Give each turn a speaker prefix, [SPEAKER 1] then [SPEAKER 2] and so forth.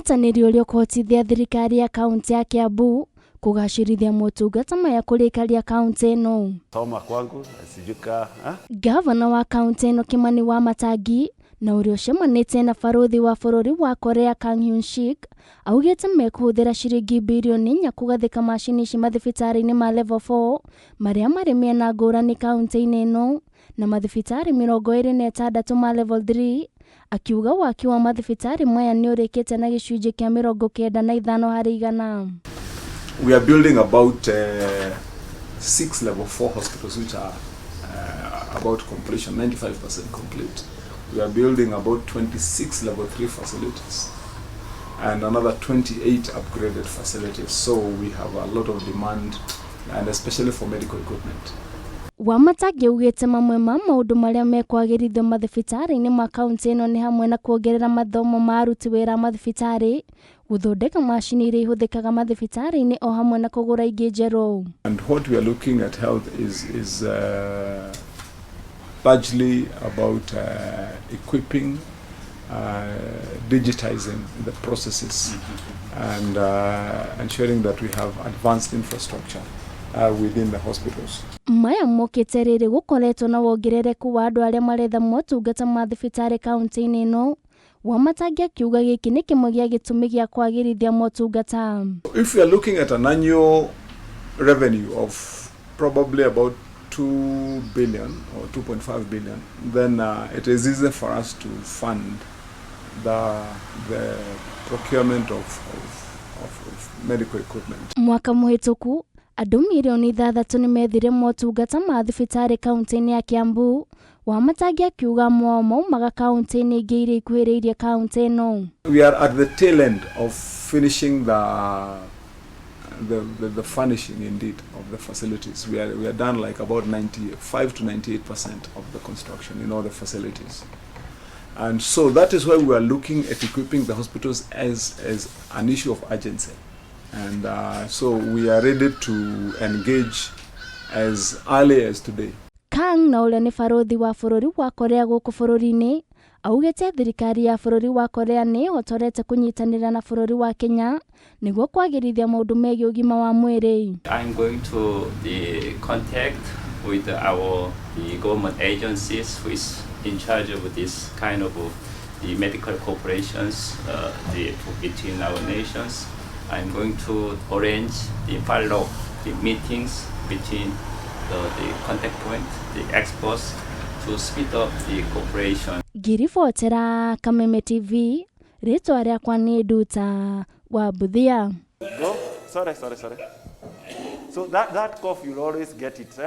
[SPEAKER 1] Ũnyitanĩri ũrĩa ũkũhotithia thirikari ya kaunti ya Kiambu kũgacĩrithia motungata maya kũrĩ aikari a kaunti ĩno.
[SPEAKER 2] Soma kwangu sijui ka?
[SPEAKER 1] Gavana wa kaunti ĩno Kimani Wamatangi na ũrĩa ũcemanĩtie na barũthi wa bũrũri wa Korea Kang Hyun-sik augĩte mekũhũthĩra ciringi birioni 4 kũgathĩka macini ici mathibitarĩ-inĩ ma level 4 marĩa marĩ mĩena ngũrani kaunti-inĩ ĩno na mathibitarĩ 26 ma level 3, akiuga waki wa mathibitarĩ maya nĩ ũrĩkĩte na gĩcunjĩ kĩa 95%.
[SPEAKER 3] We are building about six level 4 hospitals, which are about completion, 95% complete. We are building about 26 level 3 facilities and another 28 upgraded facilities. So we have a lot of demand, and especially for medical equipment.
[SPEAKER 1] Wamatangi augĩte mamwe ma maũndũ marĩa mekwagĩrithio mathibitarĩ-inĩ ma kaunti ĩno nĩ hamwe na kuongerera mathomo ma aruti wĩra a mathibitarĩ, gũthondeka macini iria ihũthĩkaga mathibitarĩ-inĩ o hamwe na kũgũra ingĩ njerũ.
[SPEAKER 3] And what we are looking at health is largely about equipping, digitizing the processes, and ensuring that we have advanced infrastructure within the hospitals.
[SPEAKER 1] Maya mokĩte rĩrĩ gũkoretwo na wongerereku wa andũ arĩa maretha motungata ma thibitarĩ kaunti-inĩ ĩno. Wamatangi akiuga gĩkĩ nĩ kĩmwe gĩa gĩtũmi gĩa kwagĩrithia motungata.
[SPEAKER 3] If we are looking at an annual revenue of probably about 2 billion or 2.5 billion, then it is easy for us to fund the procurement of medical equipment.
[SPEAKER 1] Mwaka mũhĩtũku andũ mirioni 6 nĩ methire motungata ma thibitarĩ kaunti-inĩ ya Kiambu. Wamatangi akiuga amwe ao maumaga kaunti-inĩ ingĩ iria ikuhĩrĩirie kaunti ĩno.
[SPEAKER 3] We are at the tail end of finishing the furnishing indeed of the facilities. We are done like about 95 to 98% of the construction in all the facilities. And so that is why we are looking at equipping the hospitals as an issue of urgency. And so we are ready to engage as early as today.
[SPEAKER 1] Kang na ũrĩa nĩ barũthi wa bũrũri wa Korea gũkũ bũrũri-inĩ augĩte thirikari ya bũrũri wa Korea nĩ ĩhotorete kũnyitanĩra na bũrũri wa Kenya nĩguo kwagĩrithia maũndũ megiĩ ũgima wa mwĩrĩ.
[SPEAKER 4] I'm going to the contact with our the government agencies who is in charge of this kind of the medical cooperations between our nations. I'm going to arrange the follow the meetings between the contact point, the experts, to speed up the cooperation.
[SPEAKER 1] Ngĩribotera Kameme TV, rĩtwa rĩakwa nĩ Nduta wa Mbuthia.
[SPEAKER 2] Go. Sorry, sorry, sorry. So that cough, you'll always get it. Eh?